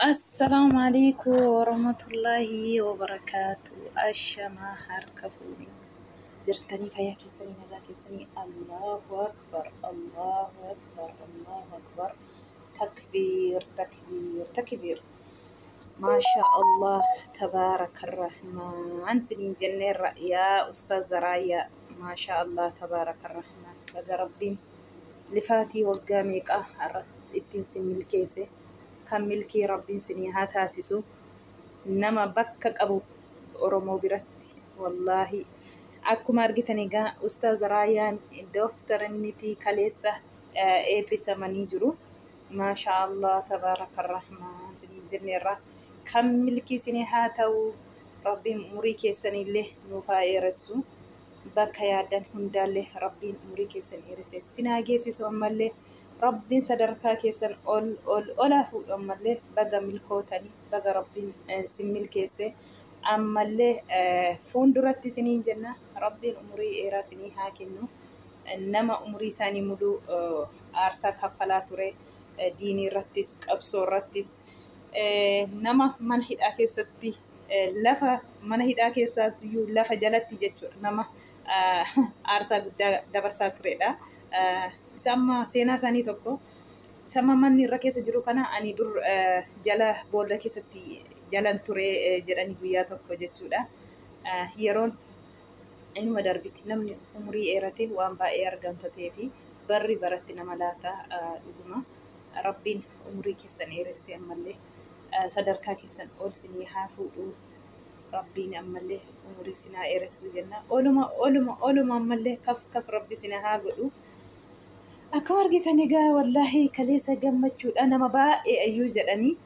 Assalaamu alaikum warahmatullaahi wabarakaatu. Ashamaa harka fuunee jirtanii fayyaa keessanii nagaa keessanii. Allahu akbar, Allahu akbar, Allahu akbar. Takbiir, takbiir, takbiir. Maasha Allah, tabaaraka rahmaan siniin jenneerra yaa Ustaaz Raayyaa. Maasha Allah, tabaaraka rahmaan. Baga Rabbiin lifaatii waggaa meeqaa har'a ittiin sin milkeesse, kan milkii Rabbiin sinii haa taasisu. Nama bakka qabu Oromoo biratti, wallaahi akkuma argitan egaa Ustaaz Raayyaan dooftarinnitii kaleessa eebbisamanii jiru. Maasha Allah, tabaaraka rahmaan siniin jenneerra. Kan milkii sinii haa ta'u, Rabbiin umurii keessanillee nuuf haa dheeressu. Bakka yaaddan hundaallee Rabbiin umurii keessan dheeresse sinaa geessisu. Ammallee Rabbiin sadarkaa keessan ol ol olaa fuudhu. Ammallee baga milkootanii, baga Rabbiin sin milkeesse. Ammallee fuulduratti isiniin jenna, Rabbiin umurii dheeraa isinii haa kennu. Nama umurii isaanii muluu aarsaa kaffalaa ture, diinii irrattis qabsoo irrattis, nama mana hidhaa keessatti, lafa mana hidhaa keessattiyyuu lafa jalatti jechuudha, nama aarsaa guddaa dabarsaa turedha. Isa amma seenaa isaanii tokko, isa amma manni irra keessa jiru kana ani dur jala boolla keessatti jalan ture jedhanii guyyaa tokko jechuudha. Yeroon inuma darbiti, namni umurii dheerate waan baay'ee argamtatee fi barri baratti nama laata dhuguma. Rabbiin umurii keessan dheeressee ammallee sadarkaa keessan ol sinii haa fuudhu. Rabbiin ammallee umurii sinaa dheeressuu jenna. Oluma oluma oluma ammallee kaf kaf Rabbi sinaa haa godhu. Akkuma argitan egaa wallaahi kaleessa gammachuudha, nama baay'ee ayyuu jedhanii,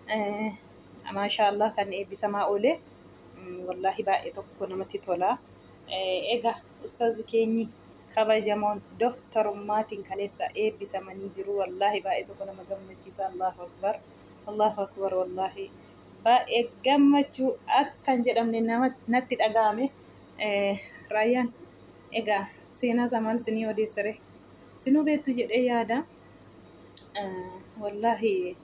maashaallah, kan eebbisamaa oole wallaahi baay'ee tokko namatti tola. Egaa ustaazi keenyi kabajamoon doftarummaatiin kaleessa eebbisamanii jiru. Wallaahi baay'ee tokko nama gammachiisa. Allahu akbar, Allahu akbar. Wallaahi baay'ee gammachuu akkan jedhamne nama natti dhaga'ame. Raayyaan egaa seenaa isaa maal isinii odeessare, sinuu beektu jedhee yaada. Wallaahi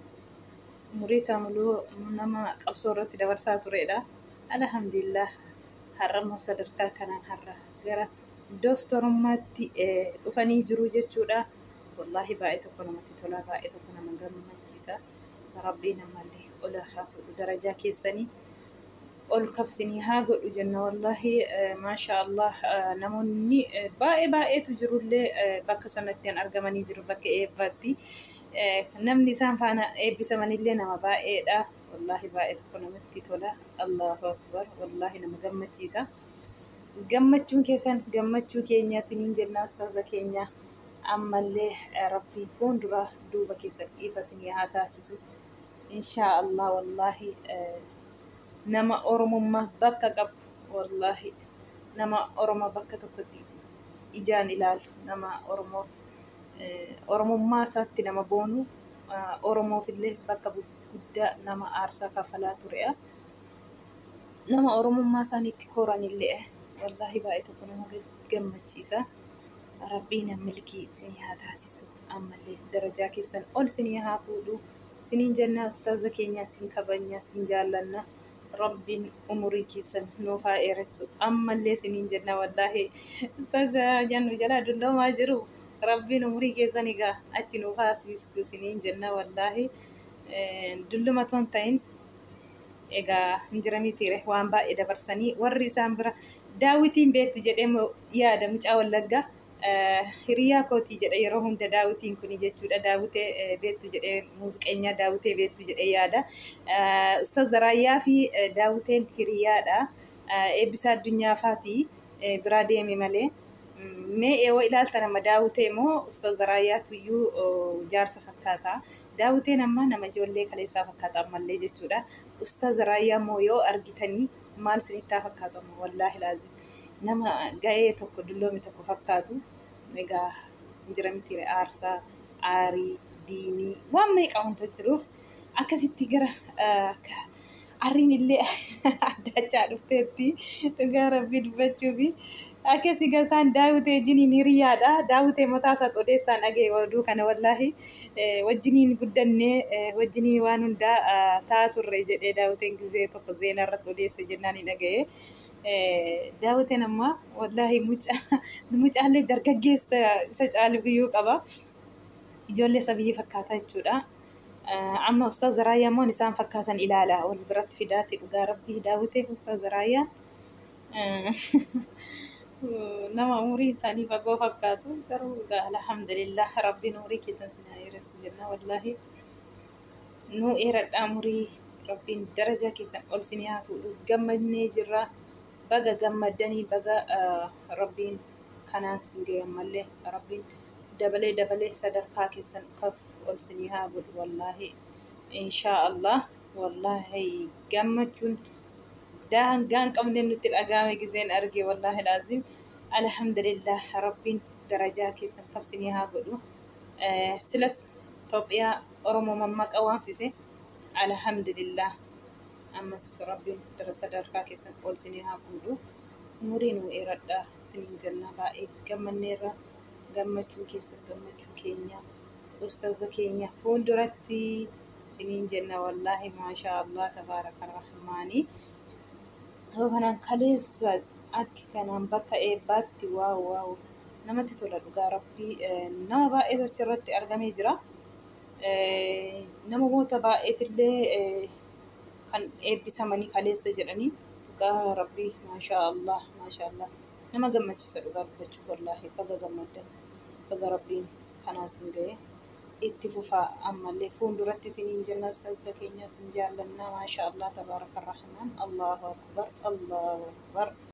umurii isaa muluu nama qabsoo irratti dabarsaa turedha. Alhamdulillah, har'a immoo sadarkaa kanaan har'a gara dooftarummaatti dhufanii jiru jechuudha. Wallaahi baay'ee tokko namatti tola, baay'ee tokko nama gammachiisa. Rabbiin ammallee ol haa fuudhu, darajaa keessanii ol kabsinii haa godhu jenna. Wallaahi maasha Allah, namoonni baay'ee baay'eetu jirullee bakka sanatti kan argamanii jiru bakka eebbaatti. Namni isaan faana eebbisamanillee nama baay'eedha. Wallaahi baay'ee tokko namatti tola. Allahu akbar, wallaahi nama gammachiisa. Gammachuun keessan gammachuu keenya isiniin jenna ustaaza keenya. Ammallee Rabbiin fuuldura duuba keessan ifa isinii haa taasisu. Inshaa Allah, wallaahi nama Oromummaa bakka qabu, wallaahi nama Oromoo bakka tokkotti ijaan ilaalu, nama Oromoo Oromummaa isaatti nama boonu, Oromoofillee bakka guddaa nama aarsaa kaffalaa turedha. Nama Oromummaa isaaniitti koranillee, wallaahi baay'ee tokko nama gammachiisa. Rabbiin milkii isinii haa taasisu. Ammallee darajaa keessan ol isinii haa fuudhu. Isiniin jenna ustaaza keenya, isin kabajna, isin jaallanna. Rabbiin umurii keessan nuuf haa dheeressu. Ammallee isiniin jenna, wallaahi ustaaza jennu jalaa dulloomaa jiru. Rabbiin umurii keessan egaa achi nuuf haa siisku isiniin jenna. Wallaahi dulluma toon ta'in egaa hin jiramitiire, waan baay'ee dabarsanii warri isaan bira Daawwitiin beektu jedhee yaada, mucaa Wallaggaa hiriyaa kootii jedha yeroo hunda Daawwitiin kuni jechuudha. Daawwitee beektu jedhee, muuziqeenyaa Daawwitee beektu jedhee yaada. Ustaaz Raayyaa fi Daawwiteen hiriyaadha. Eebbisaa Addunyaa faatii biraa deeme malee. Mee yoo ilaaltan amma Daawwitee moo Ustaaz Raayyaatu iyyuu jaarsa fakkaata? Daawwiteen amma nama ijoollee kaleessaa fakkaata ammallee jechuudha. Ustaaz Raayyaa immoo yoo argitanii maal isinitti fakkaatu amma? Wallaahi laazim nama ga'ee tokko dulloome tokko fakkaatu. Egaa jira miti, aarsaa, aarii, diinii waan meeqa wanta jiruuf akkasitti gara arriin illee addaachaa dhufteetti, dhugaa Rabbii dubbachuufi. Akkasii gasaan Daawitee wajjiniin hiriyaadha. Daawitee mataa isaa odeessaan dhagee oduu kana wallaahi wajjiniin guddannee wajjinii waan hundaa ta'aa turre jedhee Daawiteen gizee tokko zeenaa irratti odeesse jennaan hin dhaga'e. Daawiteen amma wallaahi mucaallee dargaggeessa isa caalu guyyuu qaba. Ijoollee isa biyya fakkaata jechuudha. Amma Ustaaz Raayyaa immoo isaan fakkaatan ilaala. Wal biratti fidaati dhugaa rabbii Daawiteef Ustaaz Raayyaa. Nama umurii isaanii fagoo fakkaatu garuu alhamdulillah rabbiin umurii keessan sin haa dheeressu jenna wallaahi. Nu dheeradhaa umurii rabbiin darajaa keessan ol sin haa fuudhu gammadnee jirra. Baga gammaddanii baga rabbiin kanaan sin ga'e ammallee rabbiin dabalee dabalee sadarkaa keessan kaf ol sin haa godhu wallaahi inshaa Allah wallaahi gammachuun daangaa hin qabne nutti dhaga'ame gizeen arge wallaahi laazim alhamdulillah rabbiin darajaa keessan kaf sin haa godhu. Silas Itoophiyaa Oromoo mammaqa waamsise alhamdulillah ammas rabbiin sadarkaa keessan ol sin haa fuudhu. Umurii nu dheeradhaa siniin jenna baay'ee gammanneerra gammachuu keessan gammachuu keenya ustaaza keenya fuulduratti siniin jenna wallaahi maashaa Allah tabaaraka rahmaanii. Kanaan kaleessa akka kanaan bakka eebbaatti waaw waaw namatti tola dhugaa rabbii nama baay'eetu achirratti argamee jira. Namoota baay'eetillee kan eebbisamanii kaleessa jedhanii dhugaa rabbii maashaa Allah maashaa Allah nama gammachiisa dhugaa dubbachuuf wallaahi baga gammaddan baga rabbiin kanaan sin ga'e itti fufaa ammallee fuulduratti isiniin jenna ustaaza keenya isin jaallannaa maashaa Allah tabaaraka rahmaan Allahu akbar Allahu akbar.